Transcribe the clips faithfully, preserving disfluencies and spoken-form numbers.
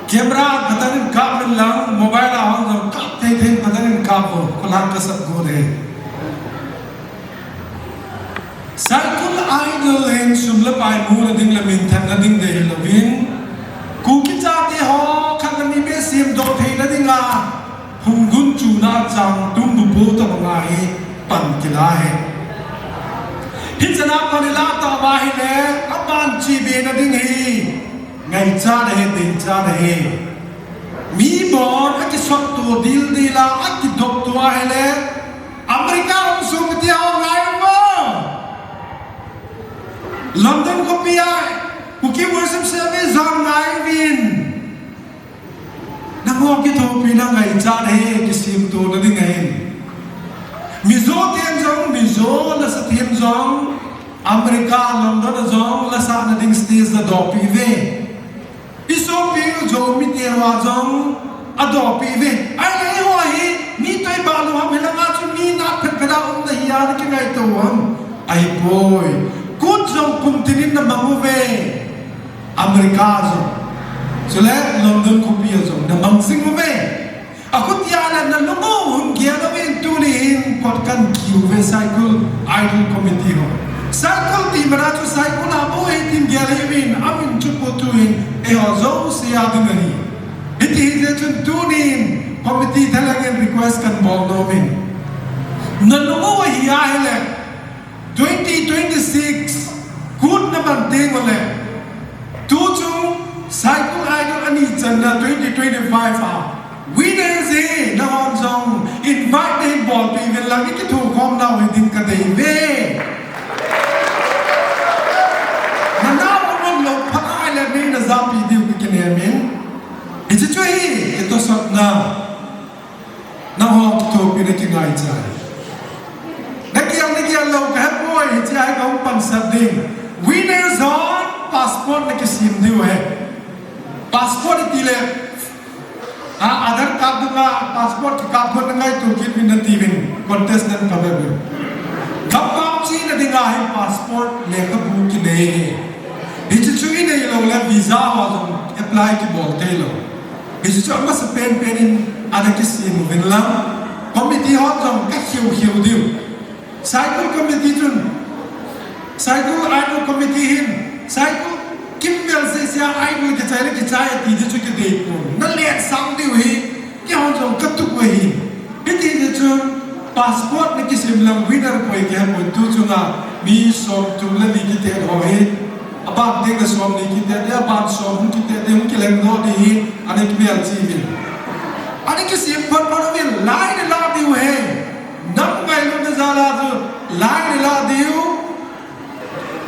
Camera phatah in kap in lang, mobile a hung jong kap thei thei phatah in kap o, kolang kasap go le. Saikul Idol hin sum le pai muna ding le minthanna ding dei hilouvin, Kuki chate ho khat le ni beh semdoh theina dinga hung gunchuna changtum bupo tobanga hi pan kila hi. Hichana pan ila tauva ahile, aban chebena ding hi ngaichat ahi, deichat ahi. Mi bon akisotto dildil a, akidopto ahile, America hung sopite ho ngai uvo. London khopia Kuki Worship Service jong ngaiuvin. Nangho kithopina ngaichat ahi, kisemtona ding ahi. Mizo ten jong, Mizo lasa ten jong, America, London a jong lasahna ding stage nadohpeh uve. Isopi u Zomite ho jong adohpeh uve. Ahile eiho hi mi toh ibah lou ham, hilanga chu mi na phet phet a umna hia nakingaito u ham? Ahipoi. Kut jong kum tin in namang uve. America jong, chule London khopi a jong namang jing uve. Akhutia le nalung u hung gel uvin, tuni hin kot kakiu uve Saikul Idol Committee ho. Saikul ti mana chu Saikul a bou ahi tin gel uvin, amin chu potu hin eiho jouse a ding ahi. Hiti hijeh chun tunin committee thalheng in request kabol nom in, nalung u ahi ahile, twenty twenty-six kut naman teng ule, tuchung Saikul Idol ani channa twenty twenty-five a winners hi nahon jong invite nahin bolpeh uvin lang, ikithukhom nau hiding kadei uve. Nanao umlou phat ahile neina japi diu kakinem in. Hiche chu ahi itosotna. Nangho kithopina kingaichat. Nagel, nagel lou kahepoi, hiche a hi kahung pansat ding. Winners hon passport nakisem diu ahi. Passport itile, a, Aadhaar card dunga passport kikap got nangaito kit uvin nati uvin, contestant kabep uvin. Gampam chena dinga hi passport lekhabu kinei ahi. Hiche chu inei loule visa ho jong apply kibol theilou. Hiche chu amasa penpen in ana kisem uvin lang, committee hon jong kakheu kheu diu. Saikul committee chun, Saikul Idol committee hin, Saikul kimvel sese a Idol kichai le kichai ati di chu kidei pon. Nalen sang diu ahi, keihon jong katup u ahi. Hiti jeh chun passport nakisem lang winner poi kihepoi, tuchunga mi somthum le ni kitet ho hi. Aban teng le somni kitet ding, aban som hung kitet ding, hung kilhengdoh ding hi, ana kimelchih uvin. Ana kisem phot phot uvin, line alah diu ahi. Nam ngailutna jal a chu line alah diu.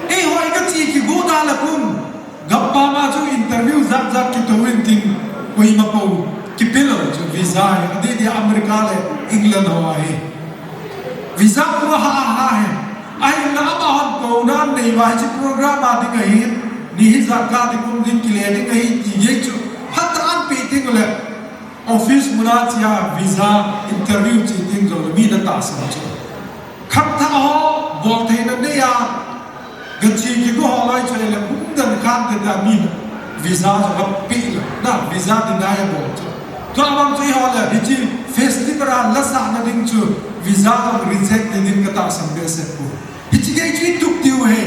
Eiho hi kache kigot a le kun, gampam a chu interview jat jat kitou intin, koima pou kipelou chu visa hi, adeh dia America le England ho ahi. Visa khu aha aha hi. Ahinla amahon kouna anei uva hiche program a ding ahin, ni hijat kah ding um ding kile ding ahi ti gei chu phatah a anpeh teng ule, office muna chea visa interview che teng jongle mi natahsan chu. Khangthah ho boltheina nei a, gache kigo ho loi chu ahile umdan khan teta mi visa jong apeh lou, na visa deny abol chu. Tua bang chu eiho le hiche festival a lasahna ding chu visa jong reject ding katahsan behseh poi. Hiche gei chu itup diu ahi.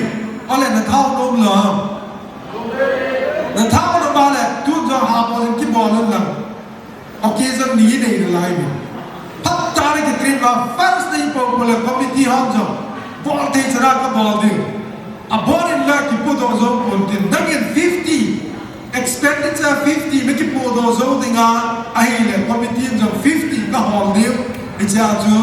Ole nathao nom lou ham? Nathao nom a le tun jong habol in kibol un lang. Occasion ni nei nalai uvin. Phatah a kitrain uva first day pou pou le committee hon jong bol thei chan a kabol diu. Abol in la kipodoh jou pon tin, nangin fifty, expenditure fifty nakipodoh jou dinga ahile committee in jong fifty kahol diu. Hichea chu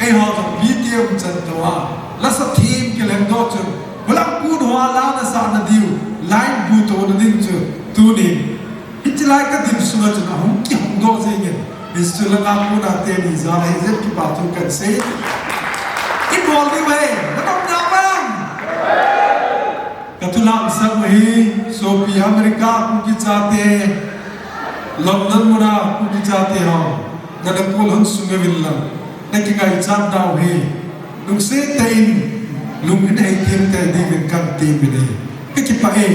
eiho jong mi ti umchan tou a, lasa them kilhengdoh chun, hulang kut hoa la nasahna diu line butona ding chu tunin hiche lai kadim sunga chun ahung kihongdoh jengin. Hichu langa kona teni jal ahi jeh in kipa thu kahin sei. Ibol diu ahi, nanom nam? Kathu lhangsap u ahi, sopi America Kuki chate, London muna Kuki chate ho, nana kol hon sung uvin lang, nakingaichat nau hi lungset tah in, lunghin heithem tah in diuvin kahin tem in ahi. Kakipah e.